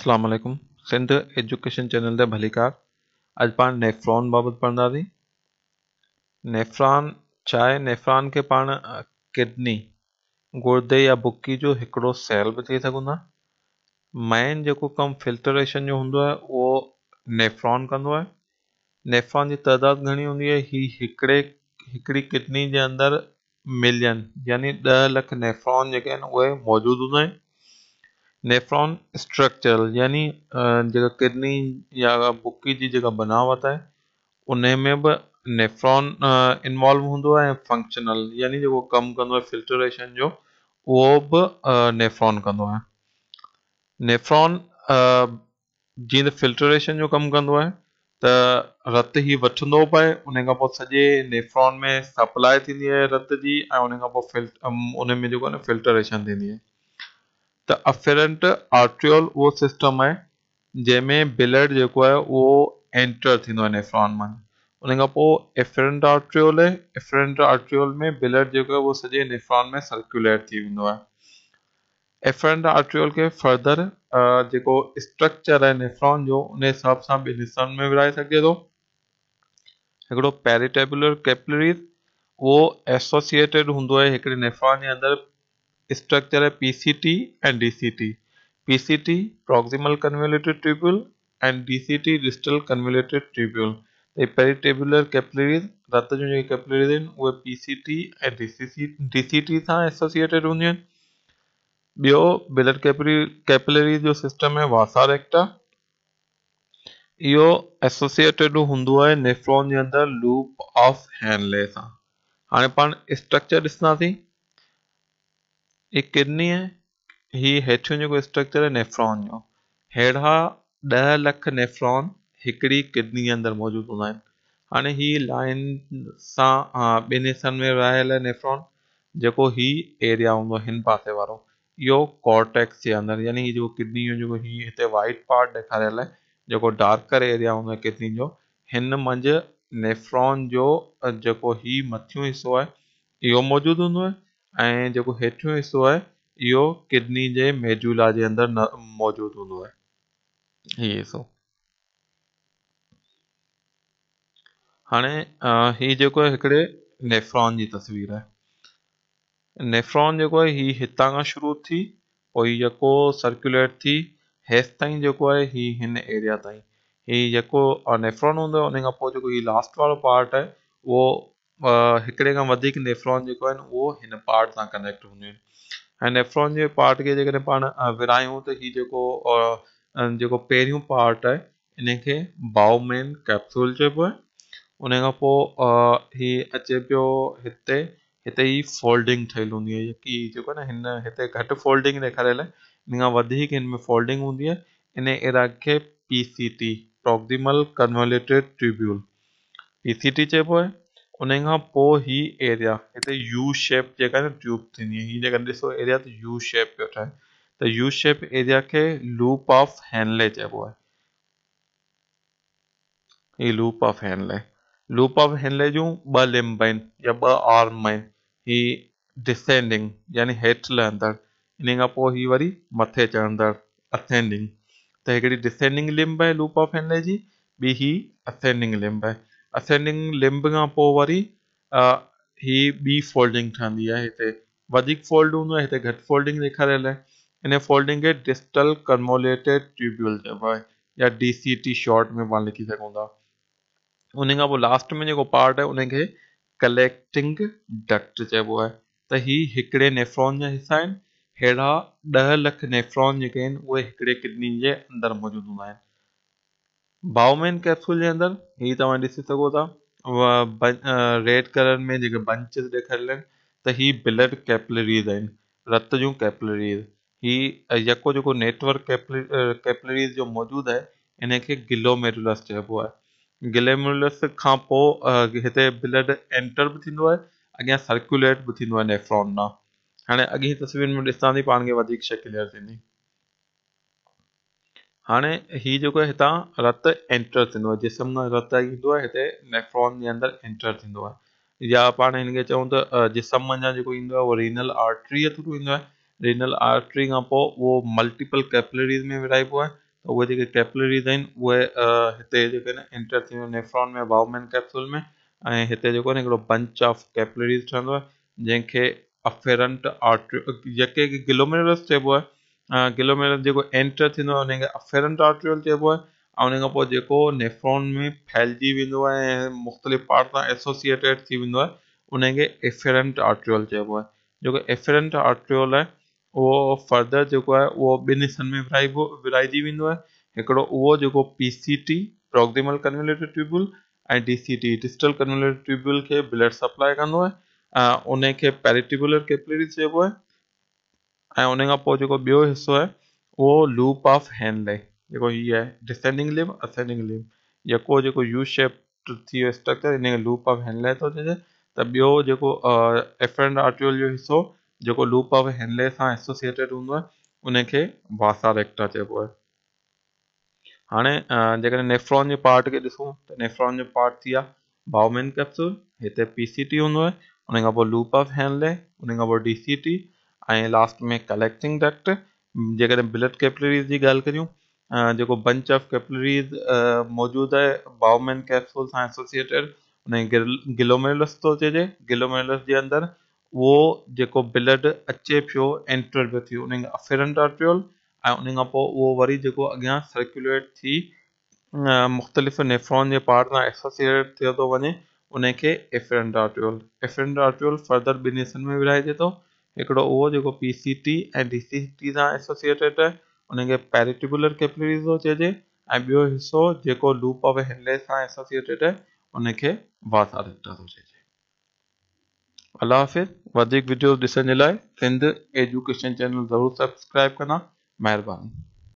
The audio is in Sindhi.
اسلام عليڪم سنڌ ايجوڪيشن چينل تي ڀليڪار. اڄ پاڻ نيفران بابت پڙهنداسين. نيفران ڇا آهي؟ نيفران کي پاڻ ڪڊني، گردي يا بڪي جو هڪڙو سيل به چئي سگهون ٿا. مين جيڪو ڪم فلٽريشن جو هوندو آهي اهو نيفران ڪندو آهي. نيفران جي تعداد گهڻي هوندي آهي؟ هي هڪڙي هڪڙي ڪڊني جي اندر ملين يعني 10 لک نيفران جيڪي آهن اهي موجود هوندا آهن. نيفران اسٽرڪچرل يعني جيڪا ڪڊني يا بڪي جي جيڪا بناوت آهي ان ۾ به نيفران انوالو هوندو آهي ۽ فنڪشنل يعني جيڪو ڪم ڪندو آهي فلٽريشن جو اهو به نيفران ڪندو آهي. نيفران جيئن ته فلٽريشن جو ڪم ڪندو آهي ته رت هي وٺندو به آهي ان کان پوء سڄي نيفران ۾ سپلاء ٿيندي آهي رت جي ۽ ان کان پوء ان ۾ جيڪو آهي نه فلٽريشن ٿيندي آهي ته افيرنٽ آرٽريول اهو سسٽم آهي جنهن ۾ بلڊ جيڪو آهي اهو اينٽر ٿيندو آهي نيفران مان ان کان پوء افيرنٽ آرٽريول آهي، افيرنٽ آرٽريول ۾ بلڊ جيڪو آهي اهو سڄي نيفران ۾ سرڪيوليٽ ٿي ويندو آهي. افرنٽ آرٽريول کي فردر جيڪو اسٽرڪچر آهي نيفران جو ان حساب سان ٻن حصن ۾ ورهائي سگهجي ٿو. هڪڙو پيريٽيبولر ڪيپلريز اهو ايسوسيئيٽيڊ هوندو آهي هڪڙي نيفران جي اندر اسٽرڪچر آهي P C T ۽ D C T. P C T proximal convoluted tubule ۽ D C T distal convoluted tubule. ته هي پيريٽيبولر ڪيپلريز رت جون جيڪي ڪيپلريز آهن اهي پي سي ٽي ۽ ڊي سي ٽي سان ايسوسيئيٽيڊ هونديون آهن. ٻيو بلڊ ڪيپلريز جو سسٽم آهي واسا ريڪٽا. اهو ايسوسيئيٽيڊ هوندو آهي نيفرون جي اندر لوپ آف هينلي سان. هاڻي پاڻ اسٽرڪچر ڏسنداسين. هي ڪڊني آهي، هي هيٺيون جيڪو اسٽرڪچر آهي نيفرون جو، ههڙا 10 لک نيفرون هڪڙي ڪڊني جي اندر موجود هوندا آهن. هاڻي هي لائن سان ٻن حصن ۾ ورهايل آهي نيفرون. جيڪو هي ايريا هوندو آهي هن پاسي وارو اهو ڪورٽيڪس جي اندر يعني هي جيڪو ڪڊني جو جيڪو هي هتي وائيٽ پارٽ ڏيکاريل آهي جيڪو ڊارڪر ايريا هوندو آهي ڪڊني جو هن منجهه نيفرون جو جيڪو هي مٿيون حصو آهي اهو موجود هوندو آهي ۽ جيڪو هيٺيون حصو آهي اهو ڪڊني جي ميڊيولا جي اندر موجود هوندو آهي هي حصو. هاڻي هي جيڪو آهي هڪڙي نيفران جي تصوير آهي. نيفران جيڪو آهي هي هتان کان شروع ٿي پوء هي يڪو سرڪيوليٽ ٿي هيستائين جيڪو آهي هي هن ايريا تائين هي يڪو نيفران هوندو آهي ان کان پوء جيڪو هي لاسٽ وارو پارٽ آهي اهو هڪڙي کان وڌيڪ نيفران جيڪو آهن اهو هن پارٽ سان ڪنيڪٽ هونديون آهن ۽ نيفران جي پارٽ کي جيڪڏهن پاڻ ورهايون ته هي جيڪو جيڪو پهريون پارٽ آهي ان کي باومين ڪيپسول چئبو آهي. ان کان پوء هي اچي پيو هتي، هتي هي فولڊنگ ٺهيل هوندي آهي جيڪي جيڪو نه هن هتي گهٽ فولڊنگ ڏيکاريل آهي ان کان وڌيڪ هن ۾ فولڊنگ هوندي آهي. ان ايرا کي P C T proximal convoluted tubule P C T چئبو آهي. ان کان پوء هي ايريا هتي يو شيپ جيڪا نه ٽيوب ٿيندي آهي هي جيڪا ڏسو ايريا ته يو شيپ پيو ٺاهي ته يو شيپ ايريا کي لوپ آف هينلي چئبو آهي. هي loop of Henle, loop of Henle جون ٻه لمب آهن يا ٻه آرم آهن. هي ڊسينڊنگ يعني هيٺ لهندڙ، انهي کان پوء هي وري مٿي چڙهندڙ اسينڊنگ. ته هڪڙي ڊسينڊنگ لمب آهي لوپ آف هينلي جي، ٻي هي اسينڊنگ لمب آهي. اسينڊنگ لمب کان پوء وري هي ٻي فولڊنگ ٺهندي آهي هتي وڌيڪ فولڊ هوندو آهي، هتي گهٽ فولڊنگ ڏيکاريل آهي. ان فولڊنگ کي ڊسٽل ڪنووليٽيڊ ٽيوبيول چئبو آهي يا ڊي سي ٽي شارٽ ۾ پاڻ لکي سگهون ٿا. ان کان پوء لاسٽ ۾ جيڪو پارٽ آهي ان کي ڪليڪٽنگ ڊڪٽ چئبو آهي. ته هي هڪڙي نيفرون جا حصا آهن. ههڙا 10 لک نيفرون جيڪي آهن اهي هڪڙي ڪڊني جي اندر موجود هوندا آهن. باومين ڪيپسول جي اندر هي توهان ڏسي سگهو ٿا ريڊ ڪلر ۾ جيڪي بنچز ڏيکاريل آهن ته هي بلڊ ڪيپلريز آهن، رت جون ڪيپلريز. هي يڪو جيڪو نيٽ ورڪ ڪيپلريز جو موجود آهي ان کي گلوميرولس چئبو آهي. گلوميرولس کان پوء هتي بلڊ اينٽر به ٿيندو آهي، اڳيان سرڪيوليٽ به ٿيندو آهي نيفرون ڏانهن. هاڻي اڳين تصوير ۾ ڏسان ٿي پاڻ کي وڌيڪ شيء ڪليئر ٿيندي. هاڻي هي جيڪو هتان رت اينٽر ٿيندو آهي، جسم مان رت ايندو آهي هتي نيفرون جي اندر اينٽر ٿيندو آهي، يا پاڻ هن کي چئون ته جسم منجهان جيڪو ايندو آهي اهو رينل آرٽري ٿرو ايندو آهي. رينل آرٽري کان پوء اهو ملٽيپل ڪيپلريز ۾ ورهائبو آهي ته اهي جيڪي ڪيپلريز آهن اهي هتي جيڪي آهن انٽر ٿي وينديون نيفران ۾ باومين ڪيپسول ۾، ۽ هتي جيڪو آهي نه هڪڙو بنچ آف ڪيپلريز ٺهندو آهي جنهن کي افيرنٽ آرٽريول جيڪي گلوميرولس چئبو آهي. گلوميرولس جيڪو انٽر ٿيندو آهي ان کي افيرنٽ آرٽريول چئبو آهي، ۽ ان کان پوءِ جيڪو نيفران ۾ ڦهلجي ويندو آهي ۽ مختلف پارٽ سان ايسوسيئيٽيڊ ٿي ويندو آهي ان کي افيرنٽ آرٽريول چئبو آهي. جيڪو افيرنٽ آرٽريول آهي اهو فردر جيڪو آهي اهو ٻن حصن ۾ ورهائبو ورهائجي ويندو آهي. هڪڙو اهو جيڪو P C T proximal convoluted tubule ۽ D C T distal convoluted tubule کي بلڊ سپلائي ڪندو آهي، ان کي پيريٽيوبولر ڪيپلريز چئبو آهي. ۽ ان کان پوءِ جيڪو ٻيو حصو آهي اهو لوپ آف هينلي، جيڪو هي آهي ڊسينڊنگ لم اسينڊنگ لم، جيڪو جيڪو يو شيپ ٿي ويو اسٽرڪچر ان کي لوپ آف هينلي ٿو چئجي. ته ٻيو جيڪو افرنٽ آرٽريول جو حصو جيڪو لوپ آف هينلي سان ايسوسيئيٽيڊ هوندو آهي ان کي واسا ريڪٽا چئبو آهي. هاڻي جيڪڏهن نيفران جي پارٽ کي ڏسون ته نيفران جو پارٽ ٿي ويا باومين ڪيپسول، هتي پي سي ٽي هوندو آهي، ان کان پوءِ لوپ آف هينلي، ان کان پوءِ ڊي سي ٽي ۽ لاسٽ ۾ ڪليڪٽنگ ڊڪٽ. جيڪڏهن بلڊ ڪيپلريز جي ڳالهه ڪريون، جيڪو بنچ آف ڪيپلريز موجود آهي باومين ڪيپسول سان ايسوسيئيٽيڊ ان کي گلوميرولس ٿو چئجي. گلوميرولس جي اندر اهو جيڪو بلڊ اچي پيو انٽر پيو ٿي ان کي افيرنٽ آرٽريول، ۽ ان کان پوءِ اهو وري جيڪو اڳيان سرڪيوليٽ ٿي مختلف نيفران جي پارٽ سان ايسوسيئيٽ ٿيو ٿو وڃي ان کي افيرنٽ آرٽريول. افيرنٽ آرٽريول فردر ٻن حصن ۾ ورهائجي ٿو، هڪڙو اهو جيڪو P C T ۽ D C T سان ايسوسيئيٽيڊ آهي ان کي پيريٽيوبولر ڪيپلريز ٿو چئجي، ۽ ٻيو حصو جيڪو لوپ آف هينلي سان ايسوسيئيٽيڊ آهي ان کي واسا ريڪٽا ٿو چئجي. الله حافظ. وڌيڪ وڊيوز ڏسڻ جي لاءِ سنڌ ايجوڪيشن چينل ضرور سبسڪرائب ڪندا. مهرباني.